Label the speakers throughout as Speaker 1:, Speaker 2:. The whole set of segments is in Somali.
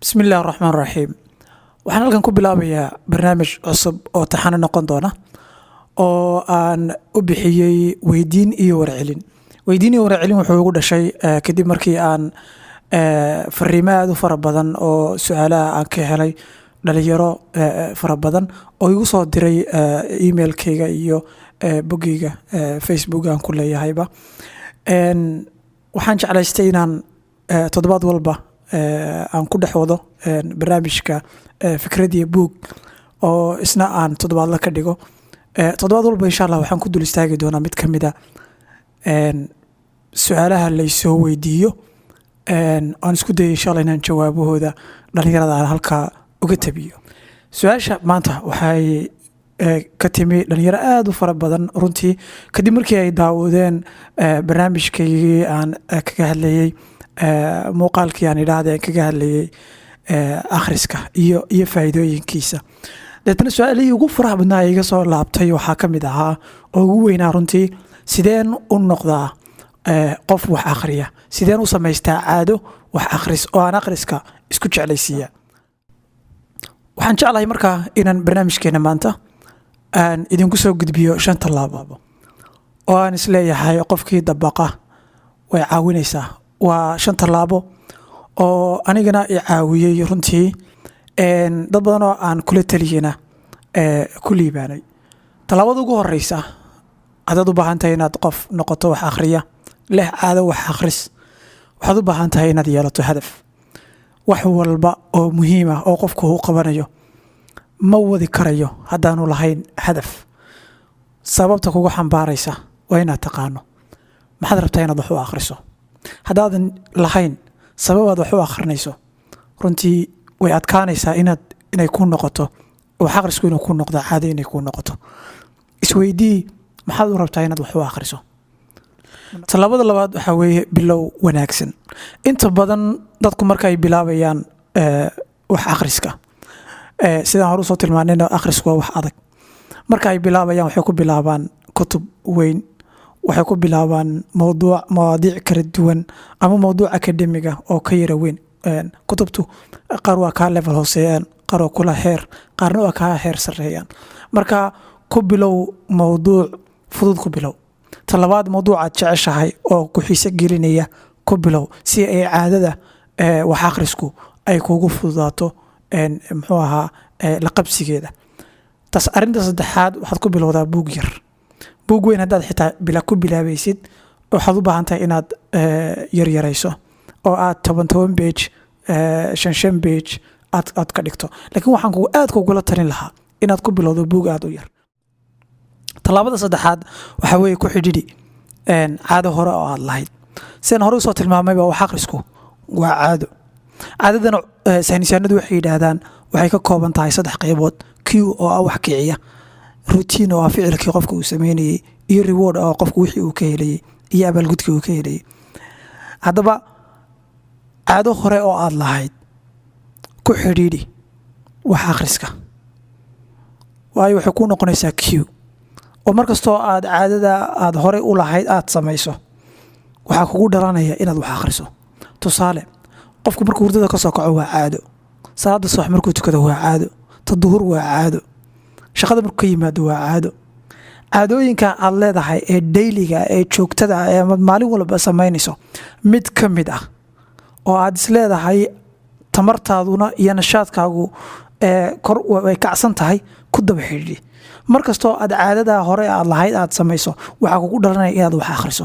Speaker 1: Bismi illahi raxmaan raxiim. Waxaan halkan ku bilaabayaa barnaamij cusub oo taxano noqon doona oo aan u bixiyey Weydiin iyo Warcelin. Weydiin iyo Warcelin wuxuu ugu dhashay kadib markii aan fariimo aada u fara badan oo su-aalaha aan ka helay dhalinyaro fara badan oo igu soo diray emailkayga iyo boggeyga Facebook aan ku leeyahayba. Waxaan jeclaystay inaan toddobaad walba aan ku dhex wado barnaamijka Fikrad iyo Buug oo isna aan toddobaadla ka dhigo. Toddobaad walba, insha Allah, waxaan ku dul istaagi doonaa mid ka mid a su-aalaha laysoo weydiiyo, aan isku dayay, insha Allah, inaan jawaabahooda dhalinyarada aan halkaa uga tabiyo. Su-aasha maanta waxay ka timi dhalinyaro aada u fara badan runtii, kadib markii ay daawadeen barnaamijkaygii aan kaga hadlayey, muuqaalkii aan idhaahda aan kaga hadlayey akhriska iyo faa'iidooyinkiisa. Deetna su-aalihii ugu faraha badnaa iga soo laabtay waxaa ka mid ahaa oo ugu weynaa runtii: sideen u noqdaa qof wax akhriya? Sideen u samaystaa caado wax akhris oo aan akhriska isku jeclaysiiya? Waxaan jeclahay markaa inaan barnaamijkeena maanta aan idinku soo gudbiyo shan tallaabo oo aan isleeyahay qofkii dabaqa way caawinaysaa. Waa shan tallaabo oo anigana i caawiyey runtii, dad badan oo aan kula taliyena ku liibaanay. Tallaabada ugu horeysa, haddaad u baahan tahay inaad qof noqoto wax akhriya, leh caado wax akhris, waxaad u baahan tahay inaad yeelato hadaf. Wax walba oo muhiim ah oo qofku uu qabanayo ma wadi karayo haddaanu lahayn hadaf. Sababta kugu xambaaraysa waa inaad taqaano. Maxaad rabtaa inaad wax u akhriso? Haddaadan lahayn sababaad wax u akhrinayso, runtii way adkaanaysaa inay ku noqoto wax akhrisku, inuu ku noqdo caado, inay ku noqoto. Isweydii, maxaad u rabtaa inaad wax u akhriso? Tallaabada labaad waxaa weeye bilow wanaagsan. Inta badan dadku marka ay bilaabayaan wax akhriska, sidaan hore usoo tilmaanayna, akhrisku waa wax adag. Marka ay bilaabayaan, waxay ku bilaabaan kutub weyn, waxay ku bilaabaan mowduuc, mawaadiic kala duwan ama mowduuc academic-ga oo ka yara weyn. Kutubtu qaar waa kaa level hooseeyaan, qaar waa kula heer, qaarna waa kaa heer sareeyaan. Marka ku bilow mowduuc fudud ku bilow. Talabaad, mowduucaad jeceshahay oo ku xiise gelinaya ku bilow, si ay caadada wax akhrisku ay kugu fududaato, muxuu ahaa, la qabsigeeda taas. Arrinta saddexaad, waxaad ku bilowdaa buug yar. Buug weyn haddaad xitaa bila ku bilaabaysid, waxaad u baahan tahay inaad yaryarayso oo aad toban toban page, shan shan page aad ka dhigto. Laakiin waxaan aad kugula talin lahaa inaad ku bilowdo buug aad u yar. Tallaabada saddexaad waxaa weeye ku xidhidhi caado hore oo aad lahayd. Sidaan hore usoo tilmaamayba, wax akhrisku waa caado. Caadadana saynisyaanadu waxay yidhaahdaan waxay ka kooban tahay saddex qaybood: cue oo ah wax kiciya, routine oo ah ficilkii qofka uu sameynayey, iyo reward oo qofku wixii uu ka helayey iyo abaalgudkii uu ka helayey. Haddaba caado hore oo aad lahayd ku xidhiidhi wax akhriska, waayo waxay kuu noqonaysaa cue, oo mar kastoo aad caadada aad horey u lahayd aad samayso, waxaa kugu dhalanaya inaad wax akhriso. Tusaale, qofku markuu hurdada ka soo kaco waa caado, salaada subax markuu tukado waa caado, ta duhur waa caado, shaqada markuu ka yimaado waa caado. Caadooyinka aad leedahay ee daily-ga ee joogtada ah ee maalin walba samaynayso, mid ka mid ah oo aad isleedahay tamartaaduna iyo nashaadkaagu kor way kacsan tahay, ku daba xidhiidhi. Mar kastoo aad caadadaa hore aad lahayd aad samayso, waxaa kugu dhalanaya inaad wax akhriso.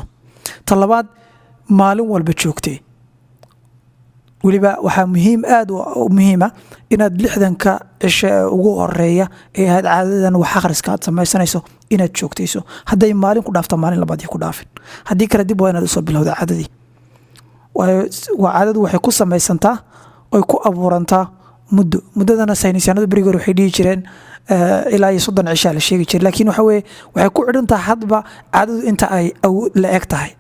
Speaker 1: Ta labaad, maalin walba joogtee. Weliba waxaa muhiim, aada u muhiima, inaad 60-ka cisho ee ugu horeeya ee aad caadadan wax akhriska aad samaysanayso inaad joogtayso. Hadday maalin ku dhaafto, maalin labaad ku dhaafin. Haddii kale, dib waa inaad usoo bilowda caadadii, waayo waa caadadu waxay ku samaysantaa oy ku abuurantaa muddo. Muddadana saynisyaanadu berigi hore waxay dhihi jireen ilaa iyo 30 cishaa la sheegi jiray, laakiin waxa weye waxay ku xidhantaha hadba caadadu inta ay la eg tahay,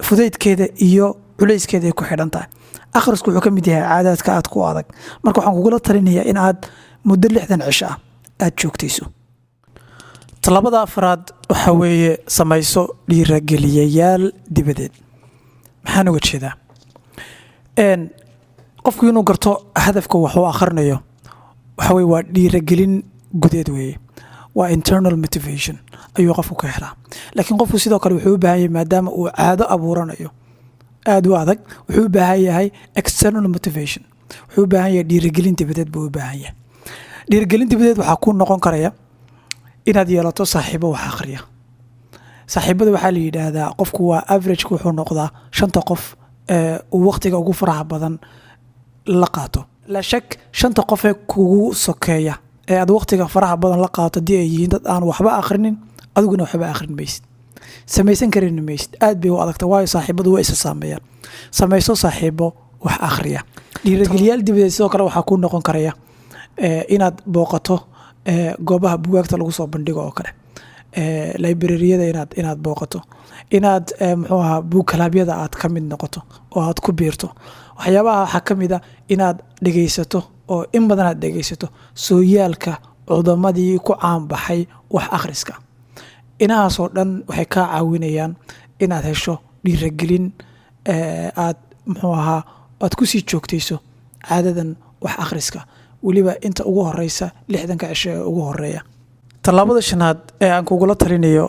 Speaker 1: fudaydkeeda iyo culayskeeda ay ku xidhan tahay. Akhrisku wuxuu ka mid yahay caadaadka aad ku adag. Marka waxaan kugula talinayaa in aad muddo 60 cisho ah aad joogtayso. Talabada afraad waxaa weeye samayso dhiirageliyayaal dibadeed. Maxaan uga jeedaa? Qofku inuu garto hadafka wax uu akhrinayo waxa weye waa dhiiragelin gudeed weeye, waa internal motivation ayuu qofku ka helaa. Laakiin qofku sidoo kale wuxuu u baahan yahay, maadaama uu caado abuuranayo aada u adag, wuxuu u baahan yahay external motivation, wuxuu u baahan yahay dhiirigelin dibadeed buu u baahan yahay. Dhiirigelin dibadeed waxaa ku noqon karaya inaad yeelato saaxiibo wax akhriya. Saaxiibada waxaa la yidhaahdaa qofku waa averageka wuxuu noqdaa shanta qof ee uu waqtiga ugu faraha badan la qaato. La shak shanta qof ee kugu sokeeya ee aad waqtiga faraha badan la qaato haddii ay yihiin dad aan waxba akhrinin, adiguna waxba akhrin maysid, samaysan karin maysid, aad bay u adagta, waayo saaxiibadu way isa saameeyaan. Samayso saaxiibo wax akhriya. Dhiirigeliyaal dibadeed sidoo kale waxaa kuu noqon karaya inaad booqato goobaha bugaagta lagu soo bandhigo oo kale, librariyada inaad booqato, inaad muxuu ahaa book clubyada aad ka mid noqoto oo aad ku biirto. Waxyaabaha waxaa ka mid a inaad dhegaysato oo in badan aad dhegaysato sooyaalka cudamadii ku caanbaxay wax akhriska. Inahaasoo dhan waxay kaa caawinayaan inaad hesho dhiiragelin aad muxuu ahaa aad kusii joogtayso caadadan wax akhriska, weliba inta ugu horeysa 60-ka cisho ee ugu horeeya. Tallaabada shanaad ee aan kugula talinayo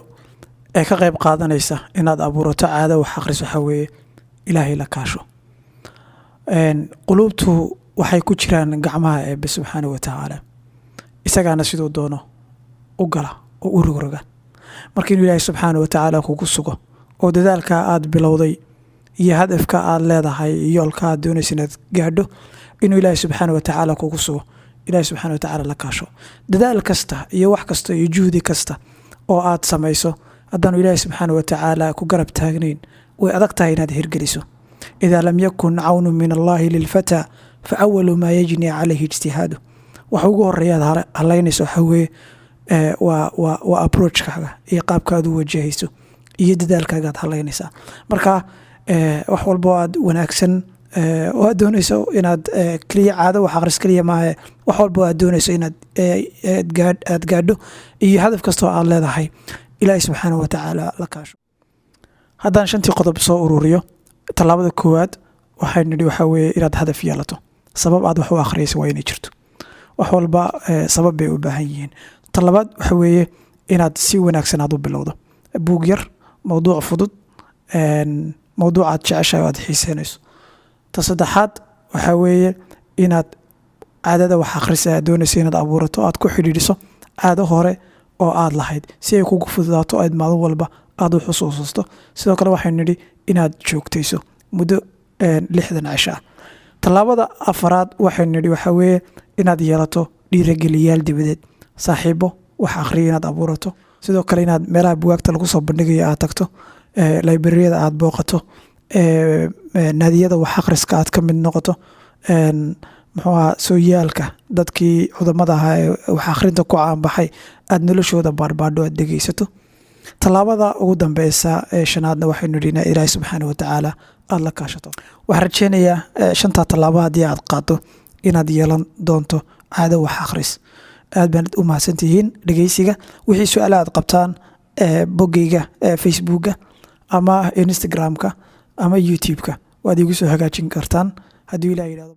Speaker 1: ee ka qayb qaadanaysa inaad abuurato caado wax akhris waxaa weeye Ilaahay la kaasho. Quluubtu waxay ku jiraan gacmaha Eebbe subxaana wa tacaala, isagaana siduu doono u gala oo u rogroga. Marka inuu Ilaahay subxaana wa tacaala kugu sugo oo dadaalka aad bilowday iyo hadafka aad leedahay iyo yoolka aad doonaysa inaad gaadho inuu Ilaahay subxaana wa tacaala kugu sugo, Ilaahay subxaana wa tacaala la kaasho. Dadaal kasta iyo wax kasta iyo juhdi kasta oo aad samayso, haddaanu Ilaahay subxaana wa tacaala ku garab taagnayn, way adag tahay inaad hirgeliso. إذا لم يكن عون من الله للفتى فأول ما يجني عليه اجتهاده. Waxa ugu horeeya aad halaynayso waxaa weeye waa approachkaaga iyo qaabka aad u wajahayso iyo dadaalkaaga aad halaynaysaa. Marka wax walba oo aad wanaagsan oo aad doonayso inaad keliya caado wax akhris keliya maahe, wax walba oo aad doonayso inaad aad gaadho iyo hadaf kasta oo aad leedahay, Ilaahay subxaana wa tacaala la kaasho. Haddaan shantii qodob soo ururiyo, tallaabada koowaad waxaynu nidhi waxaa weeye inaad hadaf yeelato. Sabab aad wax u akhriyayso waa inay jirto. Wax walba sabab bay u baahan yihiin. Ta labaad waxa weeye inaad si wanaagsan aad u bilowdo buug yar, mowduuc fudud, mowduuc aad jeceshahay oo aad xiiseynayso. Ta saddexaad waxaa weeye inaad caadada wax akhrisa aad doonayso inaad abuurato aad ku xidhiidhiso caado hore oo aad lahayd, si ay kugu fududaato aad maalin walba aad u xusuusasto. Sidoo kale waxaynu nidhi inaad joogtayso muddo 60 cisho ah. Tallaabada afaraad waxaynu nidhi waxaa weeye inaad yeelato dhiirageliyaal dibadeed, saaxiibo wax akhriya inaad abuurato, sidoo kale inaad meelaha bugaagta lagu soo bandhigayo aad tagto, librariyada aad booqato, naadiyada wax akhriska aad ka mid noqoto, muxuu ahaa sooyaalka dadkii cudamada ahaa ee wax akhrinta ku caanbaxay aad noloshooda baadhbaadho, aad dhegeysato. Tallaabada ugu dambeysa ee shanaadna waxaynu nidhi inaa Ilaahay subxaana wa tacaala aada la kaashato. Waxaan rajeynayaa shantaa tallaabo haddii aad qaado inaad yeelan doonto caado wax akhris. Aad baanad u mahadsantihiin dhegeysiga. Wixii su-aala aad qabtaan, boggeyga Facebooka ama Instagramka ama YouTube-ka waad iigu soo hagaajin kartaan haddii Ilah yidhahdo.